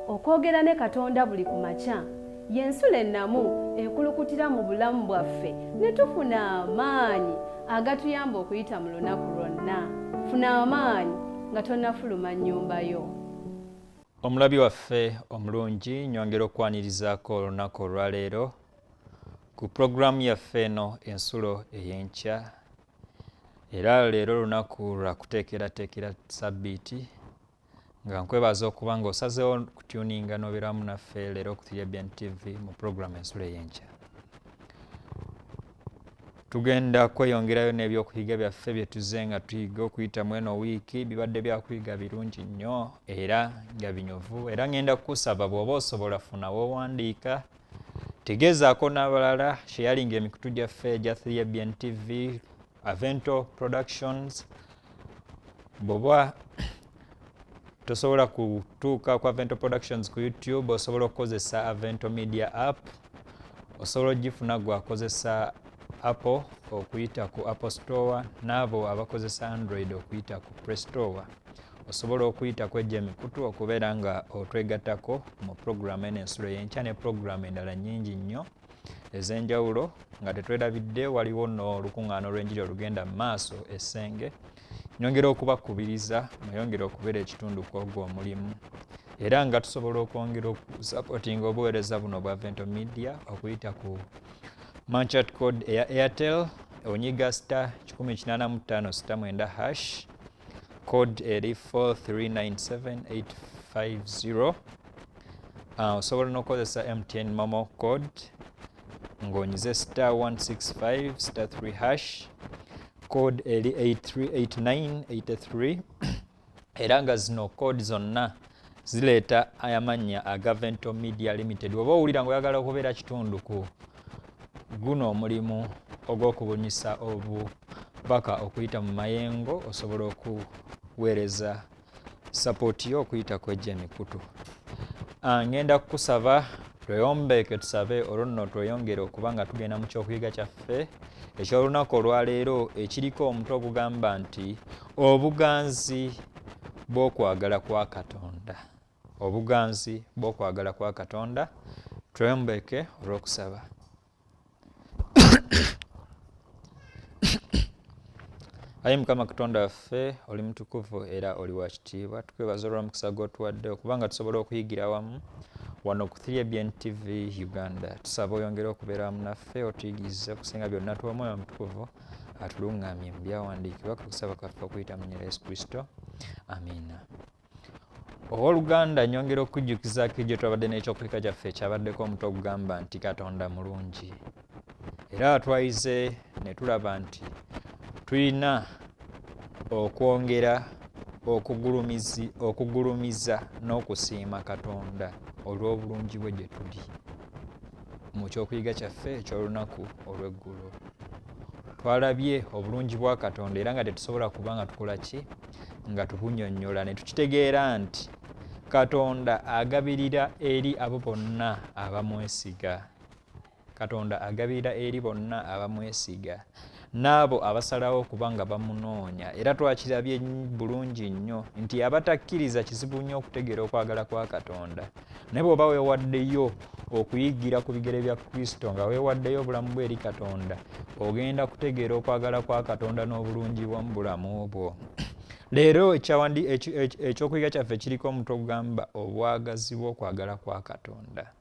Okwogera ne Katonda buli ku makya y'ensulo ennamu ekulukutira mu bulamu bwaffe ne tufuna amaanyi agatuyamba okuyita mu lunaku lwonna. Funa amaanyi nga tonnafuluma nnyumba yo. Omulabi waffe omulungi, nyongera okukwanirizaako olunaku olwaleero ku pulogulaamu yaffe eno Ensulo ey'Enkya. Era leero lunaku lwa kuteekerateekera sabbiiti, nga nkwebaza okuba nga osazeewo kutuninga n'obeeramu naffe leero ku 3ABN TV mu pulogulaamu Ensulo ey'Enkya. Tugenda kweyongerayo n'ebyokuyiga byaffe bye tuzze nga tuyiga okuyita mu eno wiiki. Bibadde byakuyiga birungi nnyo era nga binyuvu, era ngenda kukusaba bw'oba osobola funa w'owandiika, tegeezaako n'abalala, sharinga emikutu gyaffe egya 3ABN TV, Avento Productions. Bw'oba tosobola kutuuka ku Avento Productions ku YouTube, osobola okukozesa Avento Media app. Osobola ogifuna gwakozesa Apple okuyita ku Apple Store, n'abo abakozesa Android okuyita ku Play Store. Osobola okuyita ku egyo emikutu okubeera nga otwegattako mu pulogulaamu eno Ensulo ey'Enkya ne pulogulaamu endala nnyingi nnyo ez'enjawulo. Nga tetwerabidde, waliwo n'olukuŋŋaana olw'enjiri olugenda mu maaso Essenge. Nyongera okubakubiriza mweyongere okubeera ekitundu ku ogwo omulimu, era nga tusobola okwongera okusupportinga obuweereza buno bwa Avento Media okuyita ku merchant code eya Airtel, onyiga star 185 star 9 hash, code eri 4397850. Osobola n'okukozesa MTN MoMo code ng'onyize star 165 star 3 hash, code eri 838983. Era nga zino code zonna zireeta amannya aga Vento Media Limited. Oba owulira ng'oyagala okubeera kitundu ku guno omulimu ogw'okubunyisa obubaka okuyita mu mayengo, osobola okuweereza support yo okuyita ku egyo emikutu. Ngenda kukusaba tweyombeeke tusabe, olwo nno tweyongere okuba nga tugenda mu kyokuyiga kyaffe eky'olunaku olwaleero ekiriko omutwe ogugamba nti obuganzi bw'okwagala kwa Katonda. Obuganzi bw'okwagala kwa Katonda. Tweyombeeke olw'okusaba. Ayi Mukama Katonda waffe, oli mutukuvu era oli wa kitiibwa. Tukwebaza olw'omukisa gw'otuwadde okuba nga tusobola okuyigira wamu wano ku 3ABN TV Uganda. Tusaba oyongere okubeera wamu naffe, otuyigirize okusinga byonna, tuwa Omwoyo Omutukuvu atuluŋŋamye mu byawandiikibwa, kwe kusaba kwaffe okuyita mu nnyina Yesu Kristo, amiina. Owooluganda, nyongera okukujjukizaako egyo twabadde n'ekyokuyiga kyaffe ekyabaddeko omutwe ogugamba nti Katonda mulungi. Era twayize ne tulaba nti tulina okwongera okugulumiza n'okusiima Katonda olw'obulungi bwe gye tuli. Mu kyokuyiga kyaffe eky'olunaku olw'eggulo twalabye obulungi bwa Katonda, era nga tetusobola kuba nga tukola ki nga tubunyonnyola, ne tukitegeera nti Katonda agabirira eri abo bonna abamwesiga. Katonda agabirira eri bonna abamwesiga n'abo abasalawo okuba nga bamunoonya. Era twakirabye bulungi nnyo nti abatakkiriza kizibu nnyo okutegeera okwagala kwa Katonda. Naye bw'oba weewaddeyo okuyigira ku bigere bya Kristo, nga weewaddeyo obulamu bwe eri Katonda, ogenda kutegeera okwagala kwa Katonda n'obulungi bwo mu bulamu bwo. Leero ekyokuyiga kyaffe kiriko omutwe ogugamba obwagazi bw'okwagala kwa Katonda.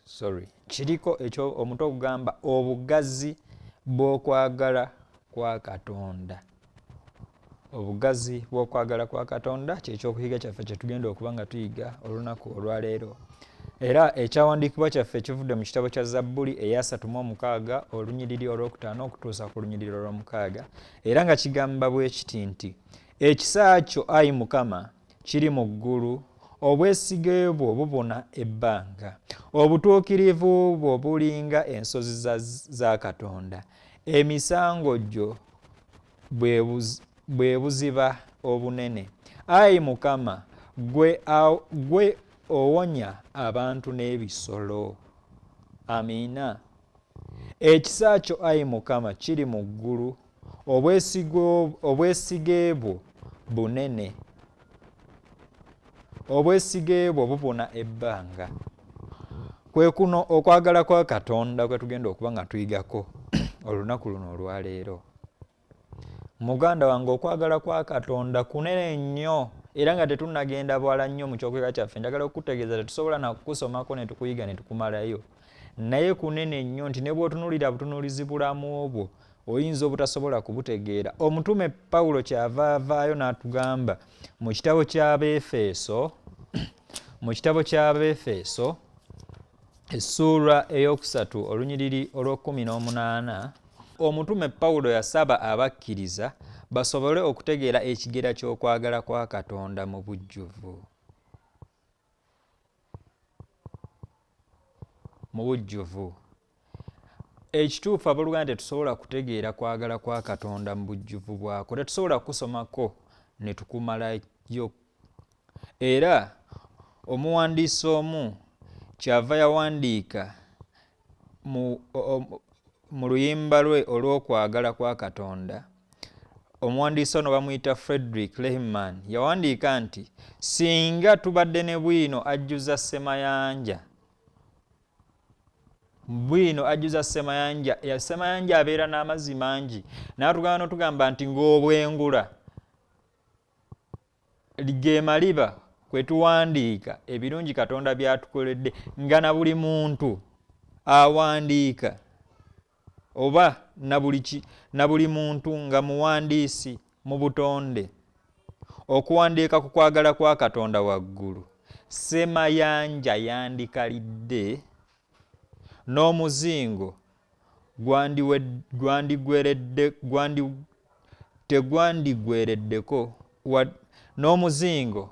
Sorry, kiriko omutwe ogugamba obugazi bw'okwagala kwa Katonda. Obugazi bw'okwagala kwa Katonda kyekyokuyiga kyaffe kye tugenda okuba nga tuyiga olunaku olwaleero. Era ekyawandiikibwa kyaffe kivudde mu kitabo kya Zabbuli eyasatu mu omukaaga, olunyiriri olwokutaano okutuusa ku lunyiriri olwomukaaga, era nga kigamba bwe kiti nti ekisa kyo, ayi Mukama, kiri mu ggulu, obwesige bwo bubuna ebbanga, obutuukirivu bwo bulinga ensozi za Katonda, emisango gyo bwe buziba obunene. Ayi Mukama, gwe owonya abantu n'ebisolo. Amiina. Ekisa kyo, ayi Mukama, kiri mu ggulu, obwesige bwo bunene. Obwesige bwo bubuna ebbanga. Kwe kuno okwagala kwa Katonda kwe tugenda okuba nga tuyigako olunaku luno olwaleero. Muganda wange, okwagala kwa Katonda kunene nnyo, era nga tetunnagenda bwala nnyo mu kyokuyiga kyaffe, njagala okukutegeeza tetusobola nakukusomako ne tukuyiga ne tukumalayo, naye kunene nnyo nti ne bw'otunuulira butunuulizi bulamu bwo oyinza obutasobola kubutegeera. Omutume Pawulo kyava avaayo n'atugamba mu kitabo ky'Abeefeso, mu kitabo ky'Abeefeso essuula 3 olunyiriri olw'18, omutume Pawulo yasaba abakkiriza basobole okutegeera ekigera ky'okwagala kwa Katonda mu bujjuvu. Mu bujjuvu. Ekituufu abooluganda, tetusobola kutegeera kwagala kwa Katonda mu bujjuvu bwako, tetusobola kusomako ne tukumalayo. Era omuwandiisi omu kyava yawandiika mu luyimba lwe olw'okwagala kwa Katonda. Omuwandiisi ono bamuyita Frederick Lehman, yawandiika nti singa tubadde ne bwino ajjuza ssemayanja, bwino ajjuza ssemayanja, ya ssemayanja abeera n'amazzi mangi, n'atugamba n'otugamba nti ng'obwengula ge maliba kwe tuwandiika ebirungi Katonda by'atukoledde, nga na buli muntu awandiika oba na buli muntu nga muwandiisi mu butonde, okuwandiika ku kwagala kwa Katonda waggulu, ssemayanja yandikalidde n'omuzingo tegwandigwereddeko, n'omuzingo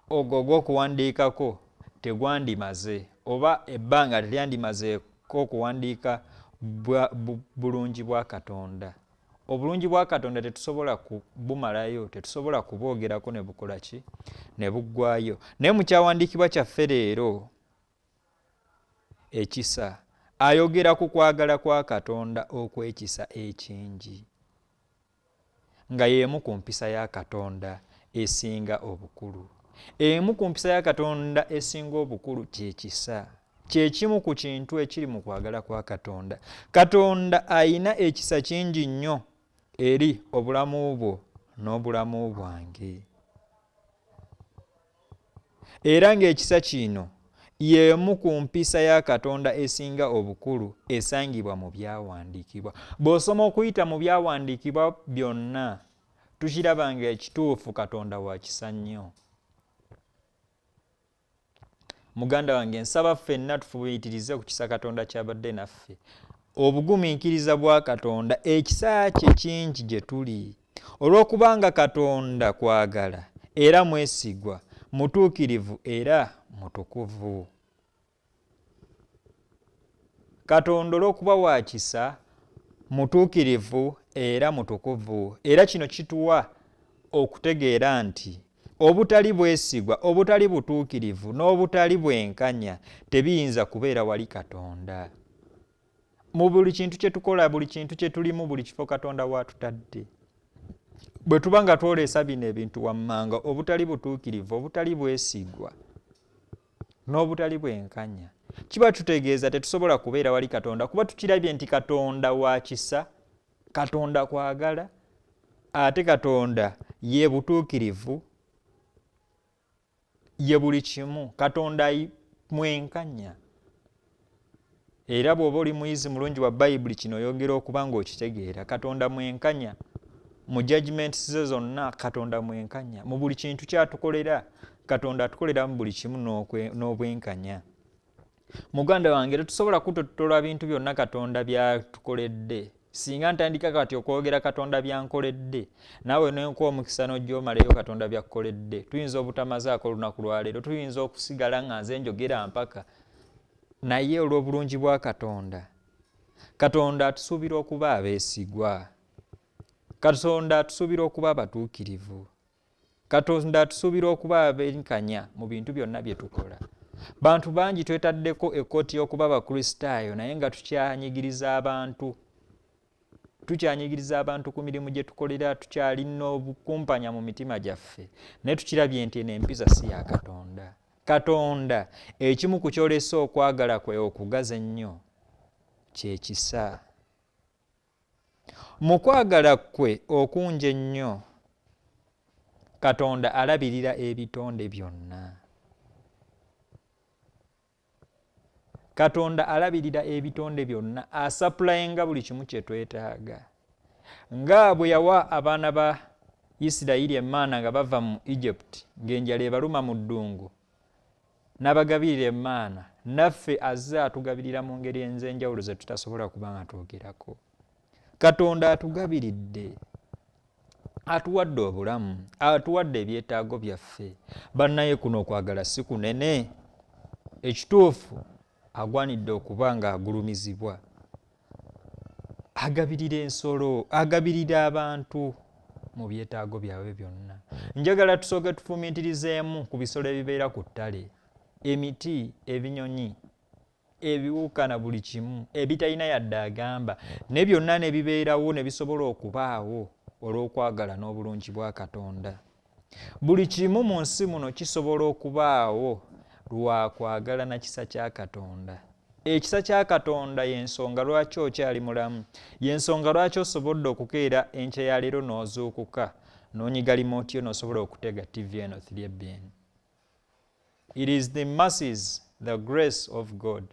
ogwo ogw'okuwandiikako tegwandimaze, oba ebbanga teryandimazeeko okuwandiika bulungi bwa Katonda. Obulungi bwa Katonda tetusobola kubumalayo, tetusobola kubwogerako ne bukola ki, ne buggwayo. Naye mu kyawandiikibwa kyaffe leero, ekisa, ayogera ku kwagala kwa Katonda okw'ekisa ekingi, nga y'emu ku mpisa ya Katonda esinga obukulu. Emu ku mpisa ya Katonda esinga obukulu kye kisa, kye kimu ku kintu ekiri mu kwagala kwa Katonda. Katonda ayina ekisa kingi nnyo eri obulamu bwo n'obulamu bwange, era ng'ekisa kino y'emu ku mpisa ya Katonda esinga obukulu esangibwa mu byawandiikibwa. Bw'osoma okuyita mu byawandiikibwa byonna, tukiraba ng'ekituufu Katonda wa kisa nnyo. Muganda wange, nsaba ffenna tufumiitirize ku kisa Katonda ky'abadde naffe, obugumiikiriza bwa Katonda, ekisa kye kingi gye tuli. Olw'okubanga Katonda kwagala era mwesigwa, mutuukirivu era mutukuvu. Katonda olw'okuba wa kisa, mutuukirivu era mutukuvu, era kino kituwa okutegeera nti obutali bwesigwa, obutali butuukirivu n'obutali bwenkanya tebiyinza kubeera wali Katonda. Mu buli kintu kye tukola, buli kintu kye tulimu, buli kifo Katonda w'atutadde, bwe tuba nga twolesa bino ebintu wammanga, obutali butuukirivu, obutali bwesigwa n'obutali bwenkanya, kiba tutegeeza tetusobola kubeera wali Katonda, kuba tukirabye nti Katonda wa kisa, Katonda kwagala, ate Katonda ye butuukirivu, ye buli kimu, Katonda mwenkanya. Era bw'oba oli muyizi mulungi wa Bayibuli, kino oyongera okuba ng'okitegeera. Katonda mwenkanya mu judgments ze zonna, Katonda mwenkanya mu buli kintu ky'atukolera, Katonda atukolera mu buli kimu n'obwenkanya. Muganda wange, tetusobola kutottola bintu byonna Katonda by'atukoledde. Singa ntandika kati okwogera Katonda by'ankoledde, naawe nenkuwa omukisa n'ojja omaleyo Katonda by'akkoledde, tuyinza obutamazaako olunaku lwaleero, tuyinza okusigala nga nze njogera mpaka. Naye olw'obulungi bwa Katonda, Katonda atusuubira okuba abeesigwa, Katonda atusuubira okuba abatuukirivu, Katonda atusuubira okuba abenkanya mu bintu byonna bye tukola. Bantu bangi twetaddeko ekkooti y'okuba Abakristaayo, naye nga tukyanyigiriza abantu. Tukyanyigiriza abantu ku mirimu gye tukolera, tukyalina obukumpanya mu mitima gyaffe, naye tukirabye nti eno empisa si ya Katonda. Katonda ekimu ku kyolesa okwagala kwe okugaza ennyo kye kisa. Mu kwagala kwe okungi ennyo, Katonda alabirira ebitonde byonna. Katonda alabirira ebitonde byonna, asapulayinga buli kimu kye twetaaga. Nga bwe yawa abaana ba Isirayiri emmaana nga bava mu Egypt, ng'enjala ebaluma mu ddungu, n'abagabirira emmaana, naffe azze atugabirira mu ngeri ez'enjawulo ze tutasobola kuba nga twogerako. Katonda atugabiridde, atuwadde obulamu, atuwadde ebyetaago byaffe. Bannaye kuno okwagala si kunene. Ekituufu agwanidde okuba ng'agulumizibwa. Agabirira ensolo, agabirira abantu mu byetaago byabwe byonna. Njagala tusooke tufumiitirizeemu ku bisolo ebibeera ku ttale, emiti, ebinyonyi, ebiwuka na buli kimu ebitalina yadde agamba, ne byonna ne bibeerawo ne bisobola okubaawo olw'okwagala n'obulungi bwa Katonda. Buli kimu mu nsi muno kisobola okubaawo lwa kwagala na kisa kya Katonda. Ekisa kya Katonda y'ensonga lwaki okyali mulamu, y'ensonga lwaki osobodde okukeera enkya ya leero n'ozuukuka n'onyiga limooti yo n'osobola okutega TV eno 3BN. It is the mercies, the grace of God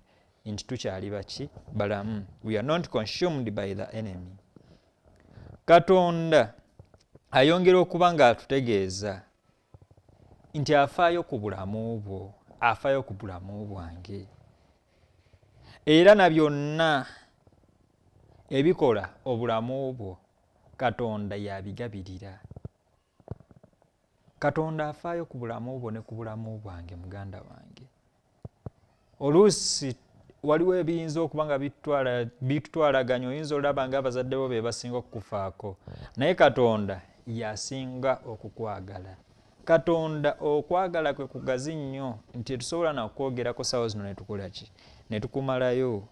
nti tukyali baki balamu. We are not consumed by the enemy. Katonda ayongera okuba ng'atutegeeza nti afaayo ku bulamu bwo, afaayo ku bulamu bwange, era na byonna ebikola obulamu bwo Katonda yabigabirira. Katonda afaayo ku bulamu bwo ne ku bulamu bwange, muganda wange. Oluusi waliwo ebiyinza okuba nga bitutwalaganya, oyinza olaba nga abazadde bo be basinga okukufaako, naye Katonda yasinga okukwagala. Katonda okwagala kwe kugazi nnyo nti tetusobola na kukwogerako ssaawa zino ne tukola ki, ne tukumalayo.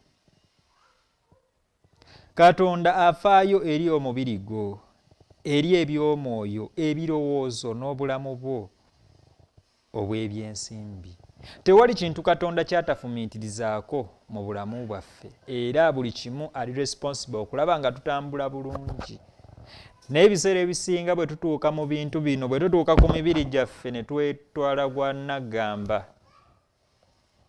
Katonda afaayo eri omubiri gwo, eri eby'omwoyo, ebirowoozo n'obulamu bwo obw'ebyensimbi. Tewali kintu Katonda kyatafumiitirizaako mu bulamu bwaffe, era buli kimu ali responsible okulaba nga tutambula bulungi. Naye ebiseera ebisinga bwe tutuuka mu bintu bino, bwe tutuuka ku mibiri gyaffe ne twetwala gwa naggamba.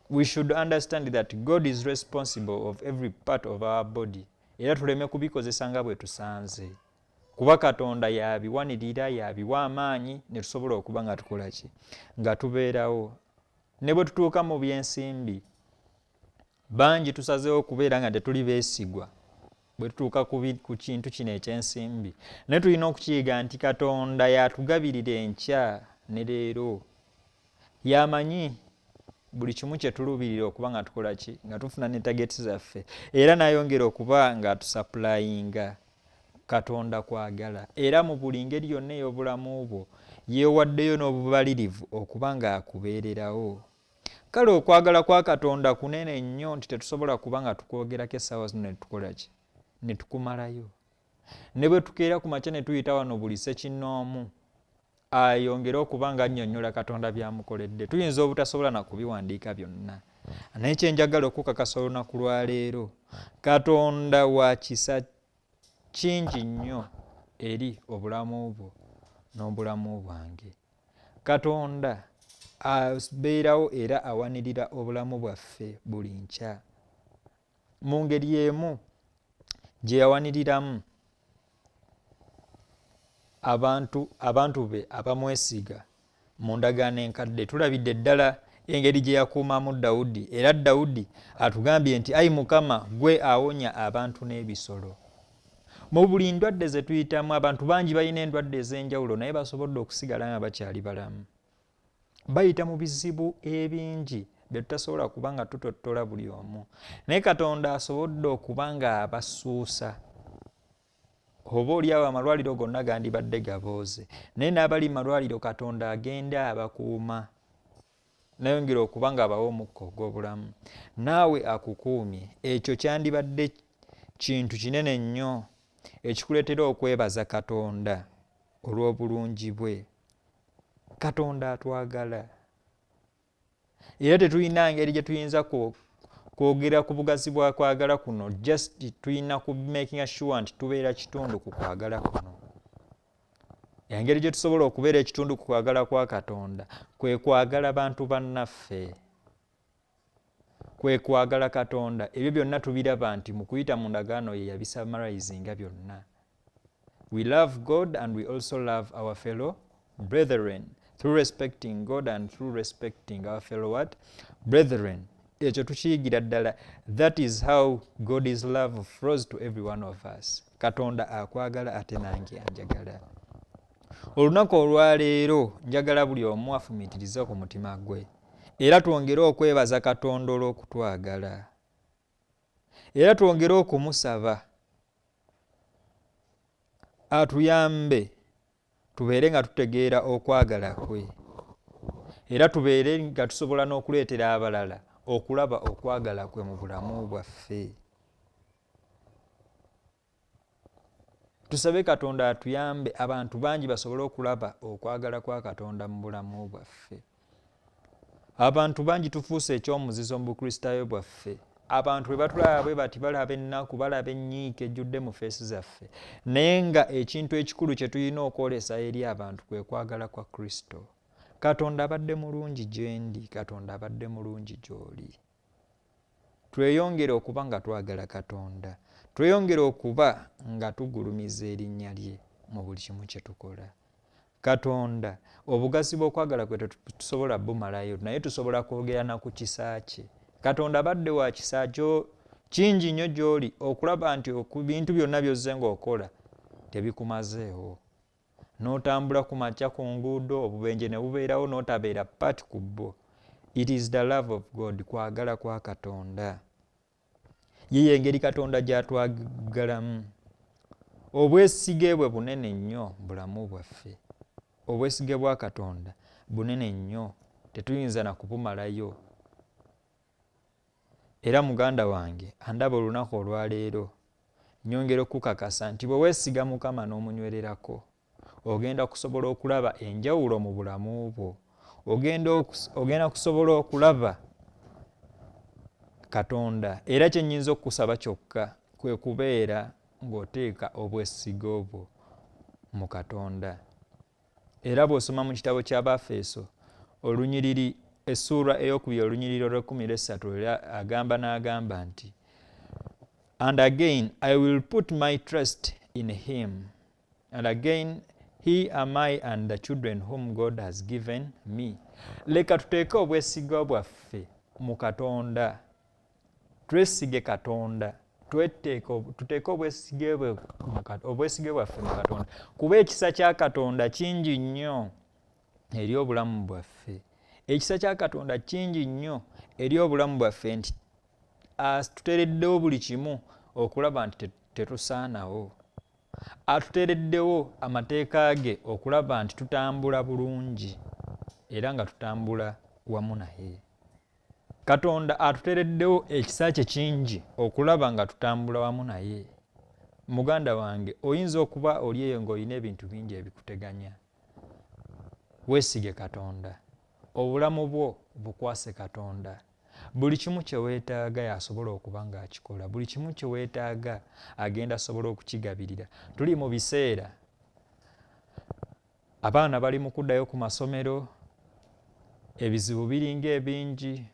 We should understand that God is responsible of every part of our body, era tuleme kubikozesa nga bwe tusanze, kuba Katonda yabiwanirira, yabiwa amaanyi ne tusobola okuba nga tukola ki, nga tubeerawo. Ne bwe tutuuka mu byensimbi, bangi tusazeewo okubeera nga tetuli beesigwa bwe tutuuka ku kintu kino ekyensimbi, naye tulina okukiyiga nti Katonda yatugabirira enkya ne leero, yamanyi buli kimu kye tuluubirira okuba nga tukola ki, nga tufuna ne targets zaffe, era n'ayongera okuba nga atusupplyinga. Katonda kwagala, era mu buli ngeri yonna ey'obulamu bwo yeewaddeyo n'obubalirivu okuba ng'akubeererawo. Kale okwagala kwa Katonda kunene nnyo nti tetusobola kuba nga tukwogerako essaawa zino ne tukola ki, ne tukumalayo. Ne bwe tukeera ku makya ne tuyita wano buli ssekinnoomu ayongere okuba nga annyonnyola Katonda by'amukoledde, tuyinza obutasobola na kubiwandiika byonna. Naye kye njagala okukakasa olunaku lwa leero, Katonda wa kisa kingi nnyo eri obulamu bwo n'obulamu bwange. Katonda abeerawo era awanirira obulamu bwaffe buli nkya. Mu ngeri emu gye yawaniriramu abantu be abamwesiga mu ndagaano enkadde, tulabidde ddala engeri gye yakuumamu Dawudi, era Dawudi atugambye nti ayi Mukama gwe awonya abantu n'ebisolo. Mu buli ndwadde ze tuyitamu, abantu bangi balina endwadde ez'enjawulo naye basobodde okusigala nga bakyali balamu. Bayita mu bizibu ebingi bye tutasobola kuba nga tutottola buli omu, naye Katonda asobodde okuba nga abasuusa. Oba oli awo amalwaliro gonna gandibadde gabooze, naye n'abali mu malwaliro Katonda agenda abakuuma nayongera okuba nga abawa omukka ogw'obulamu, naawe akukuumye. Ekyo kyandibadde kintu kinene nnyo. ekikuleetera okwebaza Katonda olw'obulungi bwe. Katonda atwagala, era tetulina ngeri gye tuyinza kwogera ku bugazi bwa kwagala kuno, just tulina ku making sure nti tubeera kitundu ku kwagala kuno. Engeri gye tusobola okubeera ekitundu ku kwagala kwa Katonda kwe kwagala bantu bannaffe, kwe kwagala Katonda. Ebyo byonna tubiraba nti mu kuyita mu ndagaano ye yabisamarizinga byonna. We love God and we also love our fellow brethren through respecting God and through respecting our fellow what? Brethren. Ekyo tukiyigira ddala. That is how God's love flows to every one of us. Katonda akwagala ate nange anjagala. Olunaku olwaleero njagala buli omu afumiitirize ku mutima gwe, era twongere okwebaza Katonda olw'okutwagala, era twongere okumusaba atuyambe tubeere nga tutegeera okwagala kwe, era tubeere nga tusobola n'okuleetera abalala okulaba okwagala kwe mu bulamu bwaffe. Tusabe Katonda atuyambe abantu bangi basobole okulaba okwagala kwa Katonda mu bulamu bwaffe. Abantu bangi tufuuse ekyomuzizo mu bukristaayo bwaffe. Abantu bwe batulaba bwe bati balaba ennaku, balaba ennyiike ejjudde mu feesi zaffe, naye nga ekintu ekikulu kye tulina okwolesa eri abantu kwe kwagala kwa Kristo. Katonda abadde mulungi gye ndi, Katonda abadde mulungi gy'oli. Tweyongere okuba nga twagala Katonda, tweyongere okuba nga tugulumiza erinnya lye mu buli kimu kye tukola. Katonda obugazi bw'okwagala kwe tetusobola bumalayo, naye tusobola kwogera na ku kisa kye. Katonda abadde wa kisa kyo kingi nnyo gy'oli okulaba nti bintu byonna by'ozze ng'okola tebikumazeewo. N'otambula ku makya ku nguudo, obubenje ne bubeerawo n'otabeera part ku bwo. It is the love of God, kwagala kwa Katonda. Ye engeri Katonda gy'atwagalamu. Obwesige bwe bunene nnyo mu bulamu bwaffe. Obwesige bwa Katonda bunene nnyo, tetuyinza na kubumalayo. Era muganda wange andaba olunaku olwaleero, nnyongera okukakasa nti bwe weesiga Mukama n'omunywererako, ogenda kusobola okulaba enjawulo mu bulamu bwo. Ogenda kusobola okulaba Katonda. Era kye nnyinza okukusaba kyokka kwe kubeera ng'oteeka obwesige obwo mu Katonda. Era bw'osoma mu kitabo ky'Abafeeso olunyiriri essuula ey'okubiri olunyiriri olw'e13 era agamba n'agamba nti, and again I will put my trust in him, and again he am I and the children whom God has given me. Leka tuteeke obwesigwa bwaffe mu Katonda, twesige Katonda, tuteeke obwesige bwaffe mu Katonda, kuba ekisa kya Katonda kingi nnyo eri obulamu bwaffe. Ekisa kya Katonda kingi nnyo eri obulamu bwaffe nti atuteereddewo buli kimu okulaba nti tetusaanawo. Atuteereddewo amateeka ge okulaba nti tutambula bulungi era nga tutambula wamu naye. Katonda atuteereddewo ekisa kye kingi okulaba nga tutambula wamu naye. Muganda wange, oyinza okuba oli eyo ng'olina ebintu bingi ebikuteganya. Weesige Katonda, obulamu bwo bukwase Katonda. Buli kimu kye weetaaga y'asobola okuba ng'akikola, buli kimu kye weetaaga agenda asobola okukigabirira. Tuli mu biseera abaana bali mu kuddayo ku masomero, ebizibu biringa ebingi,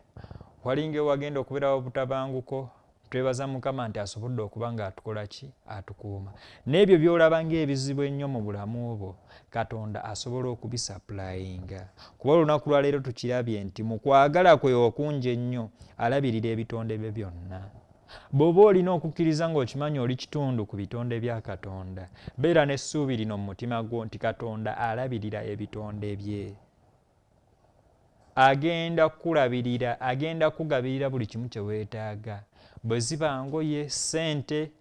walinga ewagenda okubeerawo obutabanguko. Twebaza Mukama nti asobodde okuba ng'atukola ki? Atukuuma. N'ebyo by'olaba ng'ebizibu ennyo mu bulamu bwo, Katonda asobola okubisapulayinga. Kuba olunaku lwa leero tukirabye nti mu kwagala kwe okungi ennyo alabirira ebitonde bye byonna. Bw'oba olina okukkiriza ng'okimanyi oli kitundu ku bitonde bya Katonda, beera n'essuubi lino mu mutima gwo nti Katonda alabirira ebitonde bye. Agenda kukulabirira, agenda kugabirira buli kimu kye weetaaga. Bwe ziba ngoye, ssente,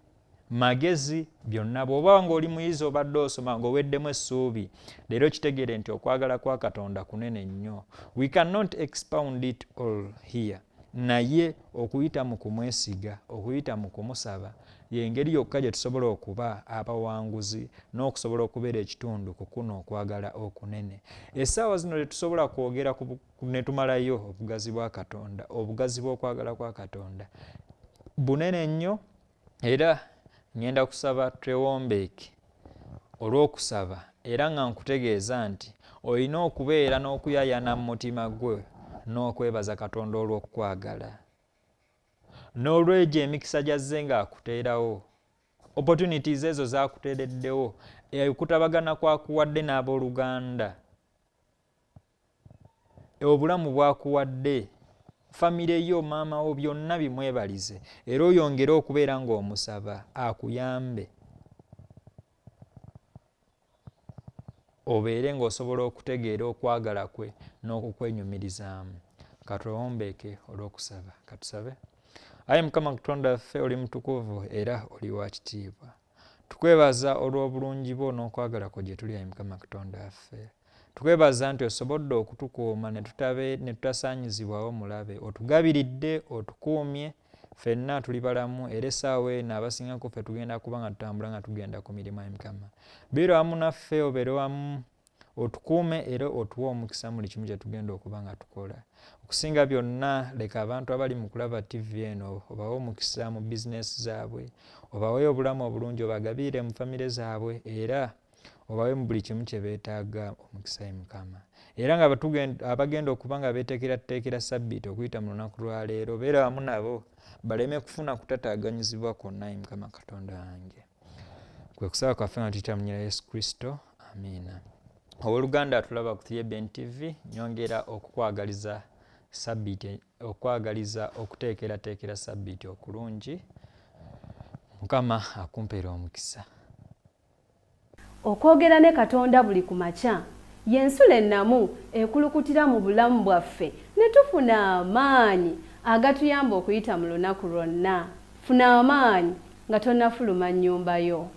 magezi, byonna. Bw'oba ng'oli muyizi obadde osoma ng'oweddemu essuubi, leero kitegeere nti okwagala kwa Katonda kunene nnyo. We cannot expound it all here. Naye okuyita mu kumwesiga, okuyita mu kumusaba, y'engeri yokka gye tusobola okuba abawanguzi n'okusobola okubeera ekitundu ku kuno okwagala okunene. Essaawa zino tetusobola kwogera ne tumalayo obugazi bwa Katonda, obugazi bw'okwagala kwa Katonda bunene nnyo. Era ngenda kusaba twewombeeke olw'okusaba, era nga nkutegeeza nti olina okubeera n'okuyayana mu mutima gwe n'okwebaza Katonda olw'okukwagala n'olwegyo emikisa gy'azze ng'akuteerawo, opportunities ezo z'akuteereddewo, okutabagana kwakuwadde n'abooluganda, obulamu bwakuwadde, famire yo, maama wo, byonna bimwebalize, era oyongere okubeera ng'omusaba akuyambe obeere ng'osobola okutegeera okwagala kwe n'okukwenyumirizaamu. Katwewombeeke olw'okusaba. Katusabe. Ayi Mukama Katonda waffe, oli mutukuvu era oli wa kitiibwa. Tukwebaza olw'obulungi bwo n'okwagala kwo gye tuli, ayi Mukama Katonda waffe. Tukwebaza nti osobodde okutukuuma ne tutasaanyizibwawo mulabe. Otugabiridde, otukuumye, ffenna tuli balamu, era essaawa eno abasinga ku ffe tugenda kuba nga tutambula nga tugenda ku mirimu, ayi Mukama. Beera wamu naffe, obeere wamu, otukuume era otuwe omukisa mu buli kimu kye tugenda okuba nga tukola. Okusinga byonna, leka abantu abali mu kulaba TV eno obawe omukisa mu bizinesi zaabwe, obawe obulamu obulungi, obagabirire mu famire zaabwe, era obawe mu buli kimu kye beetaaga omukisa, ayi Mukama. Era nga abagenda okuba nga beeteekerateekera sabbiiti okuyita mu lunaku lwa leero, beera wamu nabo baleme kufuna kutataaganyizibwa kwonna, ayi Mukama Katonda wange. Kwe kusaba kwaffe nga tuyita mu nnyina Yesu Kristo, amiina. Owooluganda atulaba ku 3ABN TV, nyongera okukwagaliza sabbiiti, okwagaliza okuteekerateekera sabbiiti okulungi. Mukama akumpeere omukisa. Okwogera ne Katonda buli ku makya y'ensulo ennamu ekulukutira mu bulamu bwaffe ne tufuna amaanyi agatuyamba okuyita mu lunaku lwonna. Funa amaanyi nga tonnafuluma nnyumba yo.